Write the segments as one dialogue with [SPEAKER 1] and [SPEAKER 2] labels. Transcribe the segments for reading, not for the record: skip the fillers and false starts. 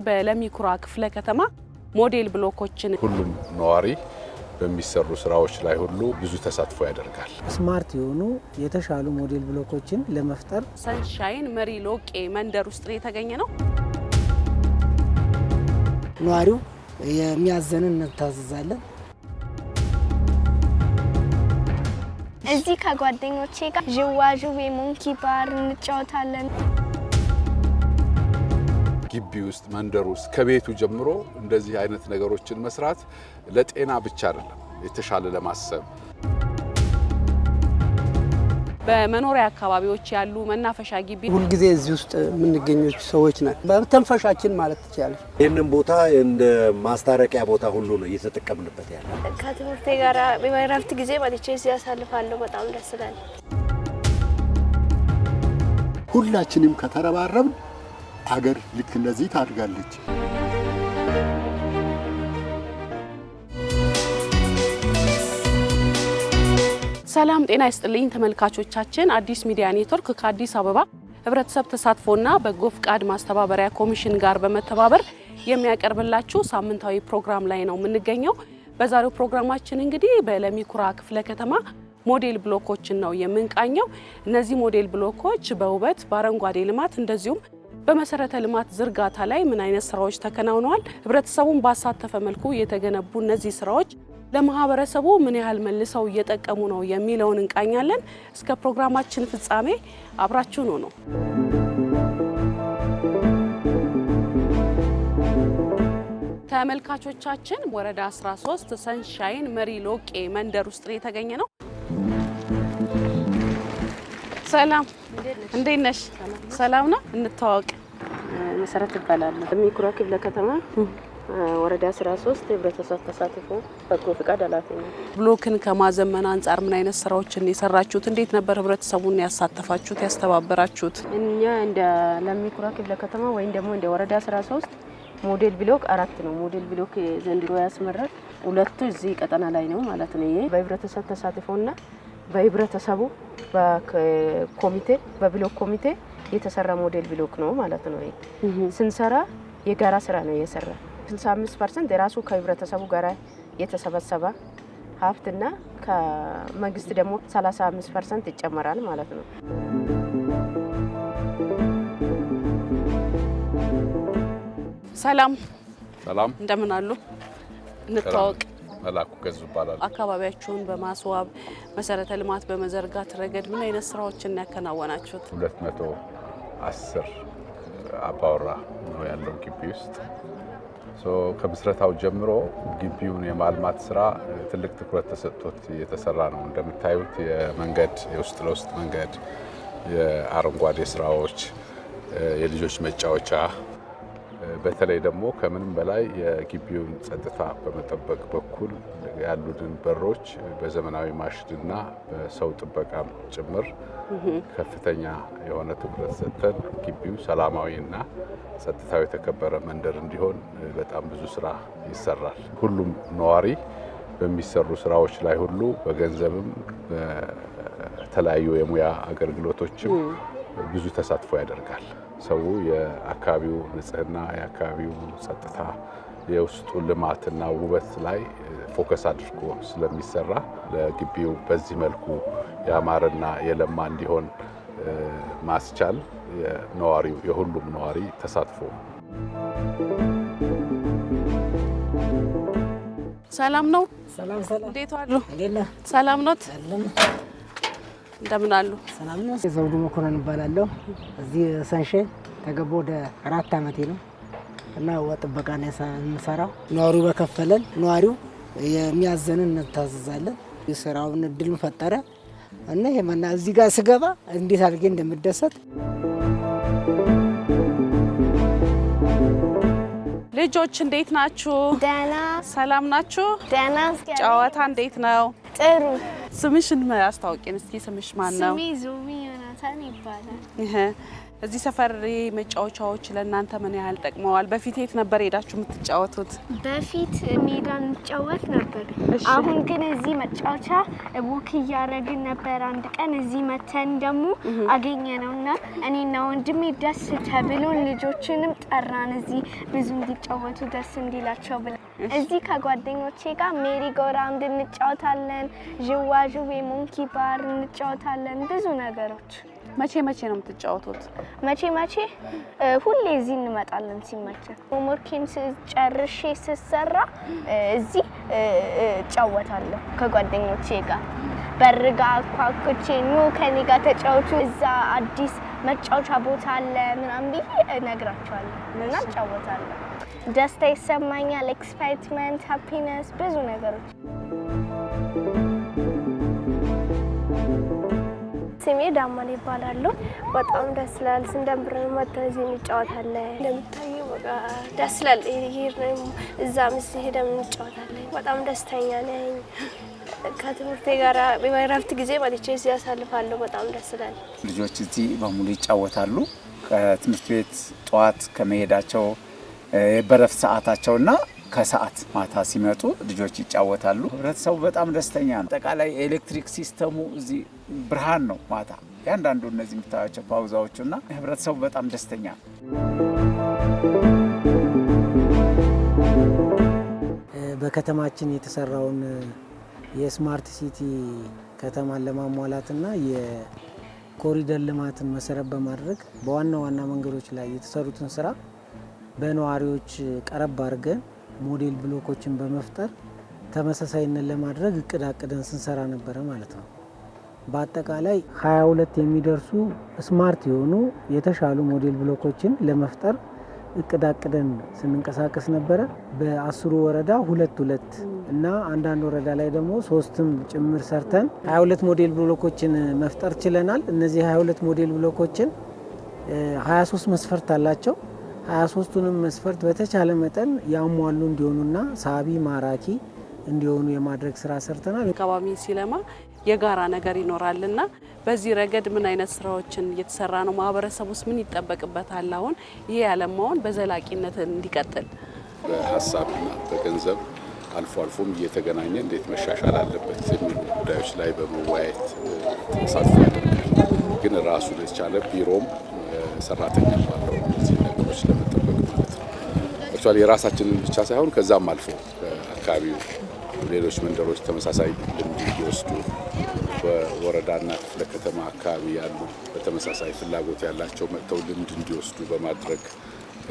[SPEAKER 1] በለሚ ኩራ ክፍለ ከተማ ሞዴል ብሎኮችን
[SPEAKER 2] ሁሉም ነዋሪ በሚሰሩ ስራዎች ላይ ሁሉ ብዙ ተሳትፎ ያደርጋል።
[SPEAKER 3] Smart የሆኑ የተሻሉ ሞዴል ብሎኮችን ለመፍጠር
[SPEAKER 1] ሰንሻይን መሪ ሎቄ መንደር ውስጥ ነው የተገኘነው።
[SPEAKER 3] ነዋሪው የሚያዘንን እንታዘዛለን።
[SPEAKER 4] እዚህ ከጓደኞቼ ጋር ዥዋዥዌ፣ monkey bar እንጫወታለን።
[SPEAKER 2] ግቢ ውስጥ፣ መንደር ውስጥ ከቤቱ ጀምሮ እንደዚህ አይነት ነገሮችን መስራት ለጤና ብቻ አይደለም፣ የተሻለ ለማሰብ።
[SPEAKER 1] በመኖሪያ አካባቢዎች ያሉ መናፈሻ ግቢ
[SPEAKER 5] ሁልጊዜ እዚህ ውስጥ የምንገኙ ሰዎች ነን። በተንፈሻችን ማለት ትችላለች።
[SPEAKER 6] ይህንን ቦታ እንደ ማስታረቂያ ቦታ ሁሉ ነው እየተጠቀምንበት ያለ።
[SPEAKER 4] ከትምህርቴ ጋር በእረፍት ጊዜ መጥቼ እዚህ አሳልፋለሁ። በጣም ደስ ይላል።
[SPEAKER 7] ሁላችንም ከተረባረብን አገር ልክ እንደዚህ ታድጋለች።
[SPEAKER 1] ሰላም ጤና ይስጥልኝ ተመልካቾቻችን። አዲስ ሚዲያ ኔትወርክ ከአዲስ አበባ ህብረተሰብ ተሳትፎና በጎ ፍቃድ ማስተባበሪያ ኮሚሽን ጋር በመተባበር የሚያቀርብላችሁ ሳምንታዊ ፕሮግራም ላይ ነው የምንገኘው። በዛሬው ፕሮግራማችን እንግዲህ በለሚ ኩራ ክፍለ ከተማ ሞዴል ብሎኮችን ነው የምንቃኘው። እነዚህ ሞዴል ብሎኮች በውበት፣ በአረንጓዴ ልማት እንደዚሁም በመሰረተ ልማት ዝርጋታ ላይ ምን አይነት ስራዎች ተከናውነዋል፣ ህብረተሰቡን ባሳተፈ መልኩ የተገነቡ እነዚህ ስራዎች ለማህበረሰቡ ምን ያህል መልሰው እየጠቀሙ ነው የሚለውን እንቃኛለን። እስከ ፕሮግራማችን ፍጻሜ አብራችሁን ሁኑ። ተመልካቾቻችን፣ ወረዳ 13 ሰንሻይን መሪ ሎቄ መንደር ውስጥ ነው የተገኘነው። ሰላም፣ እንዴት ነሽ? ሰላም ነው። እንተዋወቅ።
[SPEAKER 8] መሰረት እባላለሁ። ለሚ ኩራ ክፍለ ከተማ ወረዳ 13 ህብረተሰብ ተሳትፎ በጎ ፍቃድ ኃላፊ ነው።
[SPEAKER 1] ብሎክን ከማዘመን አንጻር ምን አይነት ስራዎችን የሰራችሁት? እንዴት ነበር ህብረተሰቡን ያሳተፋችሁት፣ ያስተባበራችሁት?
[SPEAKER 8] እኛ እንደ ለሚ ኩራ ክፍለ ከተማ ወይም ደግሞ እንደ ወረዳ 13 ሞዴል ብሎክ አራት ነው። ሞዴል ብሎክ ዘንድሮ ያስመረቅ ሁለቱ እዚህ ቀጠና ላይ ነው ማለት ነው። ይሄ በህብረተሰብ ተሳትፎና በህብረተሰቡ በኮሚቴ በብሎክ ኮሚቴ የተሰራ ሞዴል ብሎክ ነው ማለት ነው። ይሄ ስንሰራ የጋራ ስራ ነው የሰራ። 65% የራሱ ከህብረተሰቡ ጋር የተሰበሰበ ሀብትና ከመንግስት ደግሞ 35% ይጨመራል ማለት ነው።
[SPEAKER 1] ሰላም።
[SPEAKER 2] ሰላም።
[SPEAKER 1] እንደምን አሉ? እንተዋወቅ።
[SPEAKER 2] መላኩ ገዙ ይባላል።
[SPEAKER 1] አካባቢያችሁን በማስዋብ፣ መሰረተ ልማት በመዘርጋት ረገድ ምን አይነት ስራዎችን ያከናወናችሁት?
[SPEAKER 2] 210 አባወራ ነው ያለው ግቢ ውስጥ። So ከምስረታው ጀምሮ ግቢውን የማልማት ስራ ትልቅ ትኩረት ተሰጥቶት እየተሰራ ነው። እንደምታዩት የመንገድ፣ የውስጥ ለውስጥ መንገድ፣ የአረንጓዴ ስራዎች፣ የልጆች መጫወቻ፣ በተለይ ደግሞ ከምንም በላይ የግቢውን ጸጥታ በመጠበቅ በኩል ያሉትን በሮች በዘመናዊ ማሽንና በሰው ጥበቃም ጭምር ከፍተኛ የሆነ ትኩረት ሰጥተን ግቢው ሰላማዊና ጸጥታው የተከበረ መንደር እንዲሆን በጣም ብዙ ስራ ይሰራል። ሁሉም ነዋሪ በሚሰሩ ስራዎች ላይ ሁሉ በገንዘብም በተለያዩ የሙያ አገልግሎቶችም ብዙ ተሳትፎ ያደርጋል። ሰው የአካባቢው ንጽህና፣ የአካባቢው ጸጥታ፣ የውስጡ ልማትና ውበት ላይ focus አድርጎ ስለሚሰራ ለግቢው በዚህ መልኩ ያማረና የለማ እንዲሆን ማስቻል የነዋሪው፣ የሁሉም ነዋሪ ተሳትፎ።
[SPEAKER 1] ሰላም ነው።
[SPEAKER 3] ሰላም ሰላም።
[SPEAKER 1] እንዴት ዋሉ?
[SPEAKER 3] እንዴት ነህ?
[SPEAKER 1] ሰላም ኖት?
[SPEAKER 3] አለን።
[SPEAKER 1] እንደምን አሉ?
[SPEAKER 3] ሰላም ነው። ዘውዱ መኮንን እባላለሁ። እዚህ ሰንሻይን ከገባሁ ወደ 4 ዓመቴ ነው እና ጥበቃ ነው የምሰራው። ነዋሪው በከፈለን፣ ነዋሪው የሚያዘንን እንታዘዛለን። የስራውን እድል ፈጠረ እና ይሄ መና እዚህ ጋር ስገባ እንዴት አድርጌ እንደምደሰት።
[SPEAKER 1] ልጆች እንዴት ናችሁ?
[SPEAKER 4] ደህና።
[SPEAKER 1] ሰላም ናችሁ?
[SPEAKER 4] ደህና።
[SPEAKER 1] ጨዋታ እንዴት ነው?
[SPEAKER 4] ጥሩ።
[SPEAKER 1] ስምሽን አስታውቂን እስኪ። ስምሽ ማን ነው?
[SPEAKER 4] ስሜ ዙሚ ዮናታን ይባላል።
[SPEAKER 1] እህ፣ እዚህ ሰፈር መጫወቻዎች ለእናንተ ምን ያህል ጠቅመዋል? በፊት የት ነበር ሄዳችሁ የምትጫወቱት?
[SPEAKER 4] በፊት ሜዳ እንጫወት ነበር። አሁን ግን እዚህ መጫወቻ walk እያደረግን ነበር። አንድ ቀን እዚህ መተን ደግሞ አገኘነው እና እኔና ወንድሜ ደስ ተብሎን ልጆችንም ጠራን እዚህ ብዙ እንዲጫወቱ ደስ እንዲላቸው ብለን። እዚህ ከጓደኞቼ ጋር merry go round እንጫወታለን፣ ዥዋዥዌ፣ monkey bar እንጫወታለን፣ ብዙ ነገሮች።
[SPEAKER 1] መቼ መቼ ነው የምትጫወቱት?
[SPEAKER 4] መቼ መቼ ሁሌ እዚህ እንመጣለን ሲመቸን። Homework ኤን ጨርሼ ስሰራ እዚህ እጫወታለሁ ከጓደኞቼ ጋር። በር ጋ አኳኩቼ ኑ ከኔ ጋር ተጫወቱ፣ እዛ አዲስ መጫወቻ ቦታ አለ ምናምን ብዬ እነግራቸዋለሁ እና እጫወታለሁ። ደስታ ይሰማኛል፣ excitement፣ happiness፣ ብዙ ነገሮች።
[SPEAKER 9] ስሜ ዳማን ይባላሉ። በጣም ደስ ይላል። ስንደምብረን መጥተን እዚህ እንጫወታለን። እንደምታየው በቃ ደስ ይላል። እዛም እዚህ ሄደን እንጫወታለን። በጣም ደስተኛ ነኝ። ከትምህርቴ ጋር በእረፍት ጊዜ መጥቼ እዚህ አሳልፋለሁ። በጣም ደስ ይላል።
[SPEAKER 10] ልጆች እዚህ በሙሉ ይጫወታሉ። ከትምህርት ቤት ጠዋት ከመሄዳቸው በእረፍት ሰዓታቸውና ከሰዓት ማታ ሲመጡ ልጆች ይጫወታሉ። ህብረተሰቡ በጣም ደስተኛ ነው። አጠቃላይ የኤሌክትሪክ system ኡ እዚህ ብርሃን ነው ማታ ያንዳንዱ እነዚህ የምታያቸው ፓውዛዎቹና ህብረተሰቡ በጣም ደስተኛ ነው።
[SPEAKER 3] በከተማችን የተሰራውን የ smart city ከተማን ለማሟላትና የኮሪደር ልማትን መሰረት በማድረግ በዋና ዋና መንገዶች ላይ የተሰሩትን ስራ በነዋሪዎች ቀረብ አድርገን ሞዴል ብሎኮችን በመፍጠር ተመሳሳይነት ለማድረግ እቅድ አቅደን ስንሰራ ነበረ ማለት ነው። በአጠቃላይ 22 የሚደርሱ smart የሆኑ የተሻሉ ሞዴል ብሎኮችን ለመፍጠር እቅድ አቅደን ስንንቀሳቀስ ነበረ። በ10 ወረዳ 2 እና አንዳንድ ወረዳ ላይ ደግሞ 3ም ጭምር ሰርተን 22 ሞዴል ብሎኮችን መፍጠር ችለናል። እነዚህ 22 ሞዴል ብሎኮችን 23 መስፈርት አላቸው። 23ቱንም መስፈርት በተቻለ መጠን ያሟሉ እንዲሆኑና ሳቢ ማራኪ እንዲሆኑ የማድረግ ስራ ሰርተናል።
[SPEAKER 1] አካባቢ ሲለማ የጋራ ነገር ይኖራልና በዚህ ረገድ ምን አይነት ስራዎችን እየተሰራ ነው? ማህበረሰቡስ ምን ይጠበቅበታል? አሁን ይሄ ያለማውን በዘላቂነት እንዲቀጥል
[SPEAKER 2] በሀሳብና በገንዘብ አልፎ አልፎም እየተገናኘ እንዴት መሻሻል አለበት የሚሉ ጉዳዮች ላይ በመወያየት ተሳትፎ ያደርጋል። ግን ራሱን የቻለ ቢሮም ሰራተኛ አለው እነዚህ ነገሮች ለመጠበቅ ማለት ነው። Actually የራሳችንን ብቻ ሳይሆን ከዛም አልፎ አካባቢው ሌሎች መንደሮች ተመሳሳይ ልምድ እንዲወስዱ በወረዳና ክፍለ ከተማ አካባቢ ያሉ በተመሳሳይ ፍላጎት ያላቸው መጥተው ልምድ እንዲወስዱ በማድረግ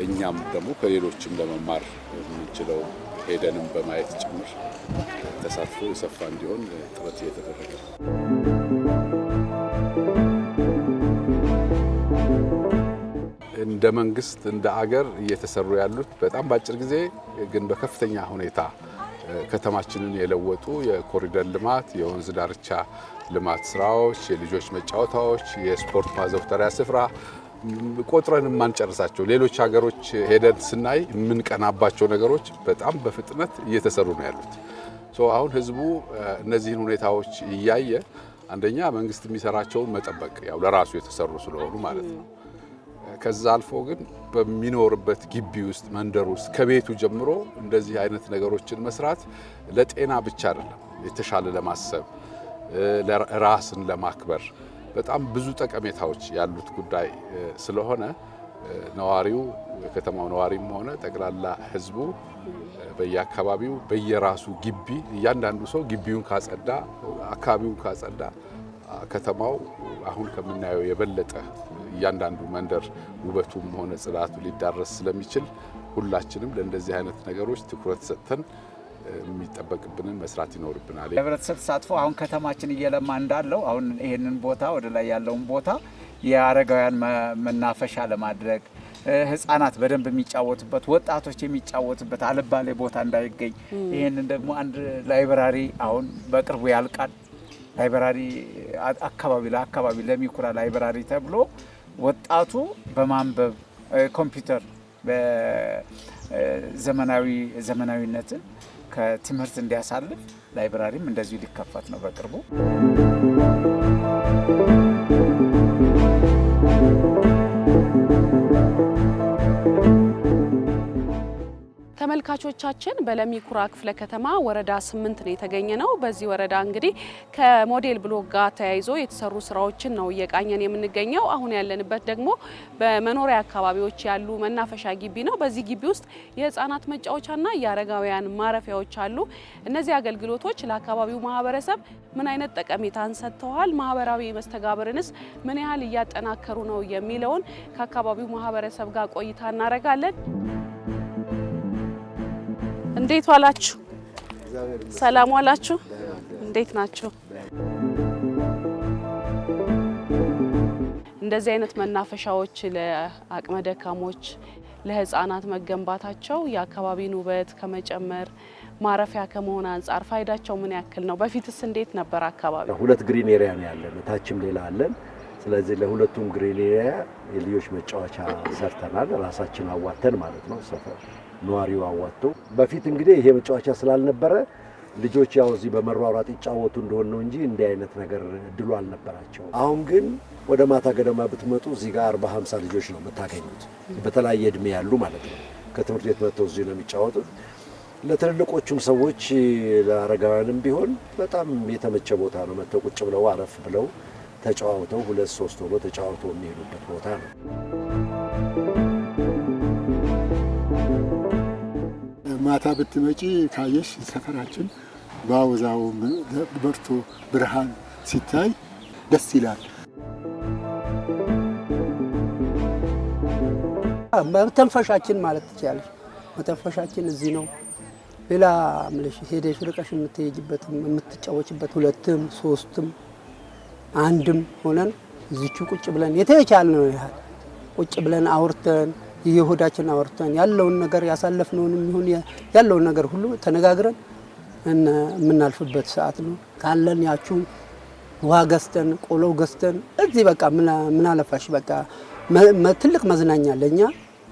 [SPEAKER 2] እኛም ደግሞ ከሌሎችም ለመማር የምንችለው ሄደንም በማየት ጭምር ተሳትፎ የሰፋ እንዲሆን ጥረት እየተደረገ ነው። እንደ መንግስት እንደ አገር እየተሰሩ ያሉት በጣም በአጭር ጊዜ ግን በከፍተኛ ሁኔታ ከተማችንን የለወጡ የኮሪደር ልማት፣ የወንዝ ዳርቻ ልማት ስራዎች፣ የልጆች መጫወታዎች፣ የስፖርት ማዘውተሪያ ስፍራ ቆጥረን የማንጨርሳቸው ሌሎች ሀገሮች ሄደን ስናይ የምንቀናባቸው ነገሮች በጣም በፍጥነት እየተሰሩ ነው ያሉት። አሁን ህዝቡ እነዚህን ሁኔታዎች እያየ አንደኛ መንግስት የሚሰራቸውን መጠበቅ ያው ለራሱ የተሰሩ ስለሆኑ ማለት ነው። ከዛ አልፎ ግን በሚኖርበት ግቢ ውስጥ መንደር ውስጥ ከቤቱ ጀምሮ እንደዚህ አይነት ነገሮችን መስራት ለጤና ብቻ አይደለም፣ የተሻለ ለማሰብ ራስን ለማክበር በጣም ብዙ ጠቀሜታዎች ያሉት ጉዳይ ስለሆነ ነዋሪው የከተማው ነዋሪም ሆነ ጠቅላላ ህዝቡ በየአካባቢው በየራሱ ግቢ እያንዳንዱ ሰው ግቢውን ካጸዳ አካባቢውን ካጸዳ ከተማው አሁን ከምናየው የበለጠ እያንዳንዱ መንደር ውበቱም ሆነ ጽዳቱ ሊዳረስ ስለሚችል ሁላችንም ለእንደዚህ አይነት ነገሮች ትኩረት ሰጥተን የሚጠበቅብንን መስራት ይኖርብናል።
[SPEAKER 10] የህብረተሰብ ተሳትፎ አሁን ከተማችን እየለማ እንዳለው አሁን ይሄንን ቦታ ወደ ላይ ያለውን ቦታ የአረጋውያን መናፈሻ ለማድረግ ህፃናት በደንብ የሚጫወቱበት፣ ወጣቶች የሚጫወቱበት አልባሌ ቦታ እንዳይገኝ ይሄንን ደግሞ አንድ library አሁን በቅርቡ ያልቃል። Library አካባቢ ለአካባቢ ለሚኩራ library ተብሎ ወጣቱ በማንበብ ኮምፒውተር ዘመናዊነትን ከትምህርት እንዲያሳልፍ ላይብራሪም እንደዚሁ ሊከፈት ነው በቅርቡ።
[SPEAKER 1] ተመልካቾቻችን፣ በለሚ ኩራ ክፍለ ከተማ ወረዳ 8 ነው የተገኘነው። በዚህ ወረዳ እንግዲህ ከሞዴል ብሎክ ጋር ተያይዞ የተሰሩ ስራዎችን ነው እየቃኘን የምንገኘው። አሁን ያለንበት ደግሞ በመኖሪያ አካባቢዎች ያሉ መናፈሻ ግቢ ነው። በዚህ ግቢ ውስጥ የህፃናት መጫወቻና የአረጋውያን ማረፊያዎች አሉ። እነዚህ አገልግሎቶች ለአካባቢው ማህበረሰብ ምን አይነት ጠቀሜታን ሰጥተዋል? ማህበራዊ መስተጋብርንስ ምን ያህል እያጠናከሩ ነው የሚለውን ከአካባቢው ማህበረሰብ ጋር ቆይታ እናደርጋለን። እንዴት ዋላችሁ? ሰላም ዋላችሁ? እንዴት ናችሁ? እንደዚህ አይነት መናፈሻዎች ለአቅመ ደካሞች፣ ለህፃናት መገንባታቸው የአካባቢን ውበት ከመጨመር፣ ማረፊያ ከመሆን አንጻር ፋይዳቸው ምን ያክል ነው? በፊትስ እንዴት ነበር አካባቢ?
[SPEAKER 6] ሁለት green area ነው ያለን፣ ታችም ሌላ አለን። ስለዚህ ለሁለቱም green area የልጆች መጫወቻ ሰርተናል። ራሳችን አዋተን ማለት ነው፣ ሰፈር ነዋሪው አዋጥቶ። በፊት እንግዲህ ይሄ መጫወቻ ስላልነበረ ልጆች ያው እዚህ በመሯሯጥ ይጫወቱ እንደሆን ነው እንጂ እንዲህ አይነት ነገር እድሉ አልነበራቸው። አሁን ግን ወደ ማታ ገደማ ብትመጡ እዚህ ጋር 40 50 ልጆች ነው የምታገኙት፣ በተለያየ እድሜ ያሉ ማለት ነው። ከትምህርት ቤት መጥተው እዚህ ነው የሚጫወቱት። ለትልልቆቹም ሰዎች፣ ለአረጋውያንም ቢሆን በጣም የተመቸ ቦታ ነው። መጥተው ቁጭ ብለው፣ አረፍ ብለው፣ ተጨዋውተው፣ ሁለት ሶስት ሆኖ ተጨዋውተው የሚሄዱበት ቦታ ነው።
[SPEAKER 7] ማታ ብትመጪ ካየሽ ሰፈራችን ባወዛው በርቶ ብርሃን ሲታይ ደስ ይላል።
[SPEAKER 5] መተንፈሻችን ማለት ትችላለሽ። መተንፈሻችን እዚህ ነው። ሌላ ምልሽ ሄደሽ ርቀሽ የምትሄጂበት፣ የምትጫወችበት፣ ሁለትም ሶስትም አንድም ሆነን እዚቹ ቁጭ ብለን የተቻልነው ያህል ቁጭ ብለን አውርተን፣ የሆዳችን አውርተን፣ ያለውን ነገር፣ ያሳለፍነውንም ይሁን ያለውን ነገር ሁሉ ተነጋግረን የምናልፍበት ሰዓት ነው። ካለን ያችሁ ውሃ ገዝተን፣ ቆሎ ገዝተን እዚህ በቃ ምን አለፋሽ በቃ ትልቅ መዝናኛ፣ ለኛ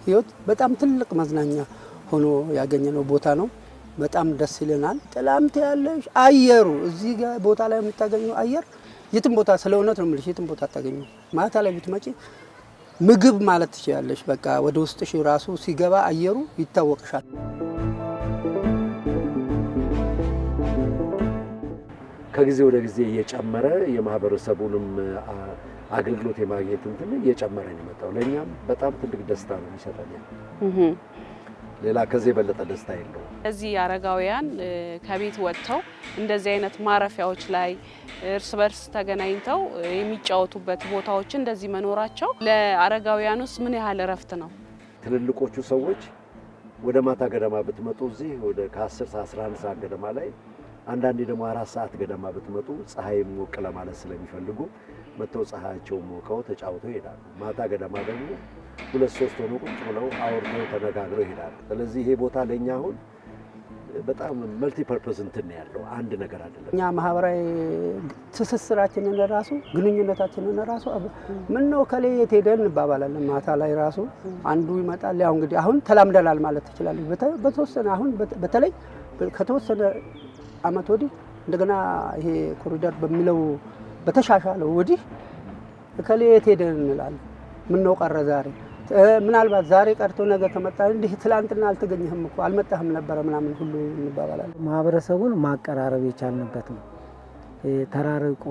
[SPEAKER 5] ህይወት በጣም ትልቅ መዝናኛ ሆኖ ያገኘነው ቦታ ነው። በጣም ደስ ይለናል። ጥላምት ያለሽ አየሩ፣ እዚህ ቦታ ላይ የምታገኘው አየር የትም ቦታ፣ ስለ እውነት ነው የምልሽ፣ የትም ቦታ አታገኘው። ማታ ላይ ብትመጪ ምግብ ማለት ትችላለሽ። በቃ ወደ ውስጥሽ ራሱ ሲገባ አየሩ ይታወቅሻል።
[SPEAKER 6] ከጊዜ ወደ ጊዜ እየጨመረ የማህበረሰቡንም አገልግሎት የማግኘት እንትን እየጨመረ ነው የመጣው። ለእኛም በጣም ትልቅ ደስታ ነው የሚሰጠን። ሌላ ከዚህ የበለጠ ደስታ የለውም።
[SPEAKER 1] እዚህ አረጋውያን ከቤት ወጥተው እንደዚህ አይነት ማረፊያዎች ላይ እርስ በርስ ተገናኝተው የሚጫወቱበት ቦታዎች እንደዚህ መኖራቸው ለአረጋውያን ውስጥ ምን ያህል እረፍት ነው?
[SPEAKER 6] ትልልቆቹ ሰዎች ወደ ማታ ገደማ ብትመጡ እዚህ ወደ ከ10 ሰዓት፣ 11 ሰዓት ገደማ ላይ፣ አንዳንዴ ደግሞ 4 ሰዓት ገደማ ብትመጡ ፀሐይ ሞቅ ለማለት ስለሚፈልጉ መጥተው ፀሐያቸውን ሞቀው ተጫውተው ይሄዳሉ። ማታ ገደማ ደግሞ ሁለት ሶስት ሆነው ቁጭ ብለው አውርተው ተነጋግረው ይሄዳሉ። ስለዚህ ይሄ ቦታ ለእኛ አሁን በጣም multi purpose እንትን ነው ያለው፣ አንድ ነገር አይደለም።
[SPEAKER 5] እኛ ማህበራዊ ትስስራችንን ራሱ፣ ግንኙነታችንን ራሱ ምን ነው ከሌ የት ሄደ እንባባላለን። ማታ ላይ ራሱ አንዱ ይመጣል። ያው እንግዲህ አሁን ተላምደናል ማለት ትችላለች። በተወሰነ አሁን በተለይ ከተወሰነ አመት ወዲህ እንደገና ይሄ ኮሪደር በሚለው በተሻሻለው ወዲህ እከሌ የት ሄደ እንላለን። ምን ነው ቀረ ዛሬ? ምናልባት ዛሬ ቀርቶ ነገ ከመጣ እንዲህ ትላንትና አልተገኘህም እኮ፣ አልመጣህም ነበረ ምናምን ሁሉ እንባባላለን።
[SPEAKER 3] ማህበረሰቡን ማቀራረብ የቻልንበት ነው። ተራርቆ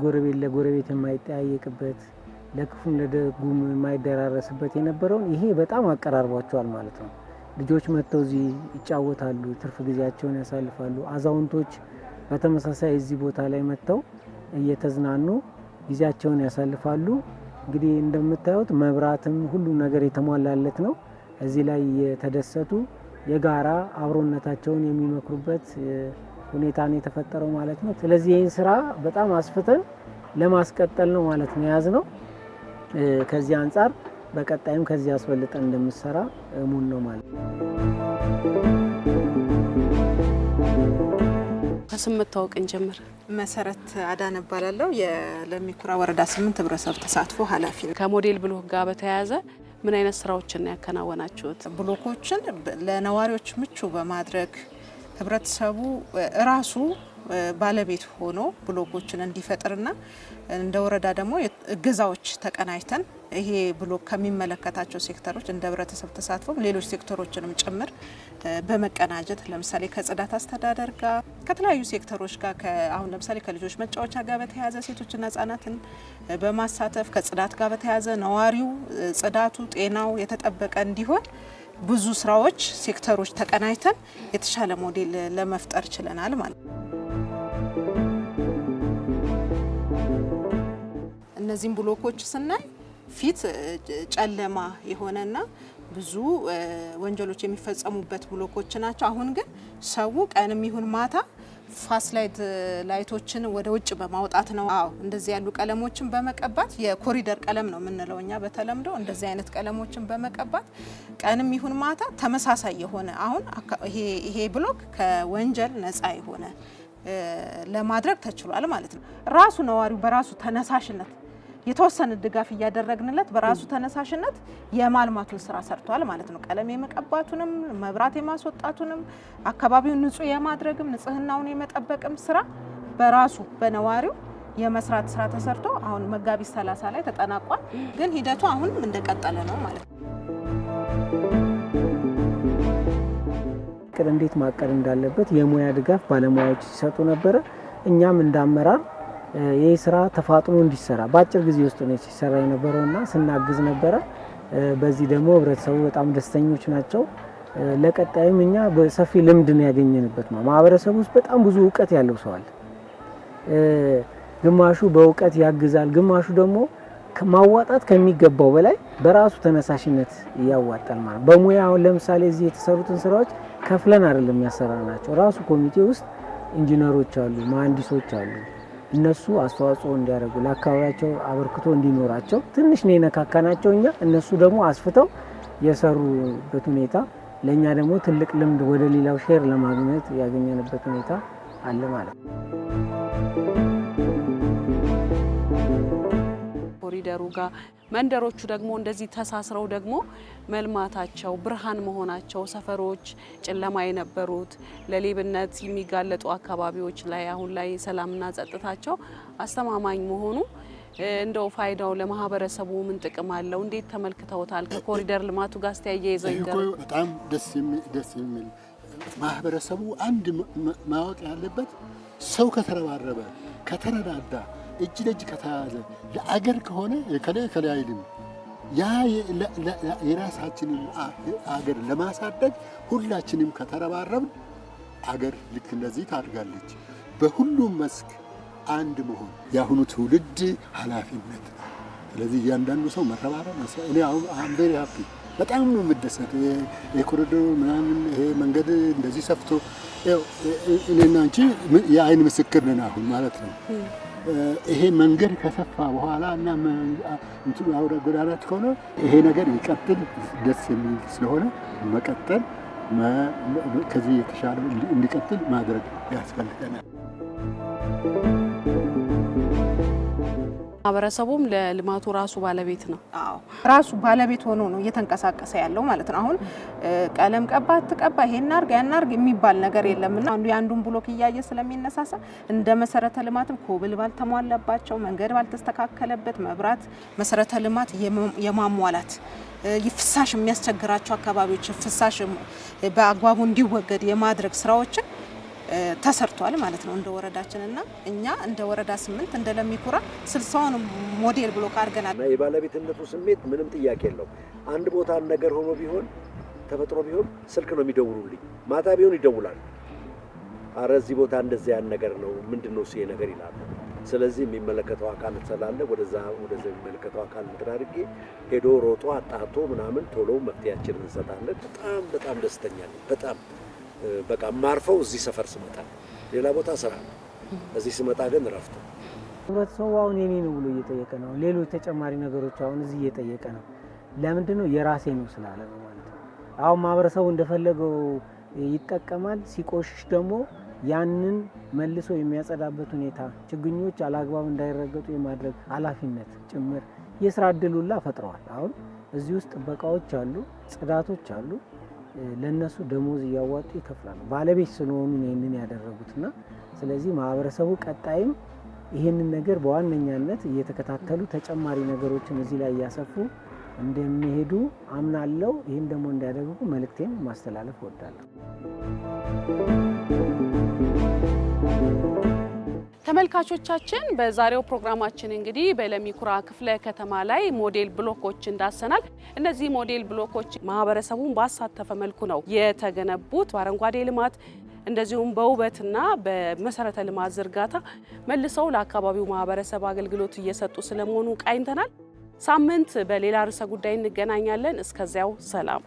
[SPEAKER 3] ጎረቤት ለጎረቤት የማይጠያየቅበት፣ ለክፉም ለደጉም የማይደራረስበት የነበረውን ይሄ በጣም አቀራርቧቸዋል ማለት ነው። ልጆች መጥተው እዚህ ይጫወታሉ፣ ትርፍ ጊዜያቸውን ያሳልፋሉ። አዛውንቶች በተመሳሳይ እዚህ ቦታ ላይ መጥተው እየተዝናኑ ጊዜያቸውን ያሳልፋሉ። እንግዲህ እንደምታዩት መብራትም ሁሉም ነገር የተሟላለት ነው። እዚህ ላይ የተደሰቱ የጋራ አብሮነታቸውን የሚመክሩበት ሁኔታ ነው የተፈጠረው ማለት ነው። ስለዚህ ይህን ስራ በጣም አስፍተን ለማስቀጠል ነው ማለት ነው የያዝነው። ከዚህ አንጻር በቀጣይም ከዚህ አስበልጠን እንደምሰራ እሙን ነው ማለት ነው።
[SPEAKER 1] ከስም መታወቅ እንጀምር።
[SPEAKER 11] መሰረት አዳነ እባላለሁ። የለሚ ኩራ ወረዳ 8 ህብረተሰብ ተሳትፎ ኃላፊ ነው።
[SPEAKER 1] ከሞዴል ብሎክ ጋር በተያያዘ ምን አይነት ስራዎችን ነው ያከናወናችሁት?
[SPEAKER 11] ብሎኮችን ለነዋሪዎች ምቹ በማድረግ፣ ህብረተሰቡ እራሱ ባለቤት ሆኖ ብሎኮችን እንዲፈጥርና እንደ ወረዳ ደግሞ እገዛዎች ተቀናጅተን ይሄ ብሎክ ከሚመለከታቸው ሴክተሮች እንደ ህብረተሰብ ተሳትፎም ሌሎች ሴክተሮችንም ጭምር በመቀናጀት፣ ለምሳሌ ከጽዳት አስተዳደር ጋር፣ ከተለያዩ ሴክተሮች ጋር፣ አሁን ለምሳሌ ከልጆች መጫወቻ ጋር በተያያዘ ሴቶችና ህጻናትን በማሳተፍ፣ ከጽዳት ጋር በተያያዘ ነዋሪው ጽዳቱ፣ ጤናው የተጠበቀ እንዲሆን ብዙ ስራዎች ሴክተሮች ተቀናጅተን የተሻለ ሞዴል ለመፍጠር ችለናል ማለት ነው። እነዚህም ብሎኮች ስናይ ፊት ጨለማ የሆነና ብዙ ወንጀሎች የሚፈጸሙበት ብሎኮች ናቸው። አሁን ግን ሰው ቀንም ይሁን ማታ ፋስ light ኦችን ወደ ውጭ በማውጣት ነው። አዎ፣ እንደዚህ ያሉ ቀለሞችን በመቀባት፣ የኮሪደር ቀለም ነው የምንለው እኛ በተለምዶ፣ እንደዚህ አይነት ቀለሞችን በመቀባት ቀንም ይሁን ማታ ተመሳሳይ የሆነ አሁን ይሄ ብሎክ ከወንጀል ነፃ የሆነ ለማድረግ ተችሏል ማለት ነው። ራሱ ነዋሪው በራሱ ተነሳሽነት የተወሰነ ድጋፍ እያደረግንለት በራሱ ተነሳሽነት የማልማቱን ስራ ሰርቷል ማለት ነው። ቀለም የመቀባቱንም፣ መብራት የማስወጣቱንም፣ አካባቢውን ንጹህ የማድረግም፣ ንጽህናውን የመጠበቅም ስራ በራሱ በነዋሪው የመስራት ስራ ተሰርቶ አሁን መጋቢት 30 ላይ ተጠናቋል። ግን ሂደቱ አሁንም እንደቀጠለ ነው ማለት ነው።
[SPEAKER 12] እቅድ እንዴት ማቀድ እንዳለበት የሙያ ድጋፍ ባለሙያዎች ሲሰጡ ነበረ። እኛም እንደ አመራር ይህ ስራ ተፋጥኖ እንዲሰራ፣ በአጭር ጊዜ ውስጥ ነው ሲሰራ የነበረውና ስናግዝ ነበረ። በዚህ ደግሞ ህብረተሰቡ በጣም ደስተኞች ናቸው። ለቀጣይም እኛ በሰፊ ልምድ ነው ያገኘንበት ነው። ማህበረሰቡ ውስጥ በጣም ብዙ እውቀት ያለው ሰው አለ። ግማሹ በእውቀት ያግዛል፣ ግማሹ ደግሞ ማዋጣት ከሚገባው በላይ በራሱ ተነሳሽነት ያዋጣል ማለት። በሙያ አሁን ለምሳሌ እዚህ የተሰሩትን ስራዎች ከፍለን አይደለም ያሰራናቸው። ራሱ ኮሚቴ ውስጥ ኢንጂነሮች አሉ፣ መሀንዲሶች አሉ። እነሱ አስተዋጽኦ እንዲያደርጉ፣ ለአካባቢያቸው አበርክቶ እንዲኖራቸው ትንሽ ነው የነካካናቸው እኛ። እነሱ ደግሞ አስፍተው የሰሩበት ሁኔታ ለእኛ ደግሞ ትልቅ ልምድ ወደ ሌላው share ለማግኘት ያገኘንበት ሁኔታ አለ ማለት ነው።
[SPEAKER 1] ኮሪደሩ ጋር መንደሮቹ ደግሞ እንደዚህ ተሳስረው ደግሞ መልማታቸው፣ ብርሃን መሆናቸው፣ ሰፈሮች ጨለማ የነበሩት ለሌብነት የሚጋለጡ አካባቢዎች ላይ አሁን ላይ ሰላምና ጸጥታቸው አስተማማኝ መሆኑ እንደው ፋይዳው ለማህበረሰቡ ምን ጥቅም አለው? እንዴት ተመልክተውታል? ከኮሪደር ልማቱ ጋር አስተያይዘው
[SPEAKER 7] ይህ እኮ በጣም ደስ የሚል፣ ማህበረሰቡ አንድ ማወቅ ያለበት ሰው ከተረባረበ፣ ከተረዳዳ፣ እጅ ለእጅ ከተያዘ፣ ለአገር ከሆነ እከሌ እከሌ አይልም። ያ የራሳችንን አገር ለማሳደግ ሁላችንም ከተረባረብን አገር ልክ እንደዚህ ታድጋለች። በሁሉም መስክ አንድ መሆን የአሁኑ ትውልድ ኃላፊነት ነው። ስለዚህ እያንዳንዱ ሰው መረባረብ፣ እኔ አሁን I'm very happy፣ በጣም ነው የምደሰት። የኮሪደሩ ምናምን ይሄ መንገድ እንደዚህ ሰፍቶ እኔና አንቺ የአይን ምስክር ነን አሁን ማለት ነው። ይሄ መንገድ ከሰፋ በኋላ እና እንትኑ አውራ ጎዳናት ከሆነ ይሄ ነገር ይቀጥል፣ ደስ የሚል ስለሆነ መቀጠል፣ ከዚህ የተሻለ እንዲቀጥል ማድረግ ያስፈልገናል።
[SPEAKER 1] ማህበረሰቡም ለልማቱ ራሱ ባለቤት ነው።
[SPEAKER 11] አዎ፣ ራሱ ባለቤት ሆኖ ነው እየተንቀሳቀሰ ያለው ማለት ነው። አሁን ቀለም ቀባ አትቀባ፣ ይሄን አርግ ያን አርግ የሚባል ነገር የለምና አንዱ የአንዱን ብሎክ እያየ ስለሚነሳሳ እንደ መሰረተ ልማትም ኮብል ባልተሟላባቸው፣ መንገድ ባልተስተካከለበት፣ መብራት፣ መሰረተ ልማት የማሟላት፣ ፍሳሽ የሚያስቸግራቸው አካባቢዎች ፍሳሽ በአግባቡ እንዲወገድ የማድረግ ስራዎችን ተሰርቷል ማለት ነው። እንደ ወረዳችን እና እኛ እንደ ወረዳ 8 እንደ ለሚ ኩራ 60ውን ሞዴል ብሎክ አድርገናል።
[SPEAKER 6] እና የባለቤትነቱ ስሜት ምንም ጥያቄ የለውም። አንድ ቦታ ነገር ሆኖ ቢሆን፣ ተፈጥሮ ቢሆን ስልክ ነው የሚደውሉልኝ። ማታ ቢሆን ይደውላሉ። አረ እዚህ ቦታ እንደዚህ ያን ነገር ነው፣ ምንድን ነው እሱ ይሄ ነገር ይላሉ። ስለዚህ የሚመለከተው አካል ስላለ ወደዛ የሚመለከተው አካል እንትን አድርጌ ሄዶ ሮጦ አጣርቶ ምናምን ቶሎ መፍትሄያችንን እንሰጣለን። በጣም በጣም ደስተኛ ነኝ። በጣም በቃ ማርፈው እዚህ ሰፈር ስመጣ፣ ሌላ ቦታ ስራ ነው። እዚህ ስመጣ ግን እረፍት ነው።
[SPEAKER 12] ህብረተሰቡ አሁን የኔ ነው ብሎ እየጠየቀ ነው። ሌሎች ተጨማሪ ነገሮች አሁን እዚህ እየጠየቀ ነው። ለምንድን ነው? የራሴ ነው ስላለ ነው ማለት ነው። አሁን ማህበረሰቡ እንደፈለገው ይጠቀማል። ሲቆሽሽ ደግሞ ያንን መልሶ የሚያጸዳበት ሁኔታ፣ ችግኞች አላግባብ እንዳይረገጡ የማድረግ ኃላፊነት ጭምር፣ የስራ እድል ሁላ ፈጥረዋል። አሁን እዚህ ውስጥ ጥበቃዎች አሉ፣ ጽዳቶች አሉ። ለነሱ ደሞዝ እያዋጡ ይከፍላሉ። ባለቤት ስለሆኑ ነው ይህንን ያደረጉትና ስለዚህ ማህበረሰቡ ቀጣይም ይህንን ነገር በዋነኛነት እየተከታተሉ ተጨማሪ ነገሮችን እዚህ ላይ እያሰፉ እንደሚሄዱ አምናለሁ። ይህን ደግሞ እንዲያደርጉ መልእክቴን ማስተላለፍ እወዳለሁ።
[SPEAKER 1] ተመልካቾቻችን፣ በዛሬው ፕሮግራማችን እንግዲህ በለሚ ኩራ ክፍለ ከተማ ላይ ሞዴል ብሎኮች እንዳሰናል። እነዚህ ሞዴል ብሎኮች ማህበረሰቡን ባሳተፈ መልኩ ነው የተገነቡት። በአረንጓዴ ልማት እንደዚሁም በውበትና በመሰረተ ልማት ዝርጋታ መልሰው ለአካባቢው ማህበረሰብ አገልግሎት እየሰጡ ስለመሆኑ ቃኝተናል። ሳምንት በሌላ ርዕሰ ጉዳይ እንገናኛለን። እስከዚያው ሰላም።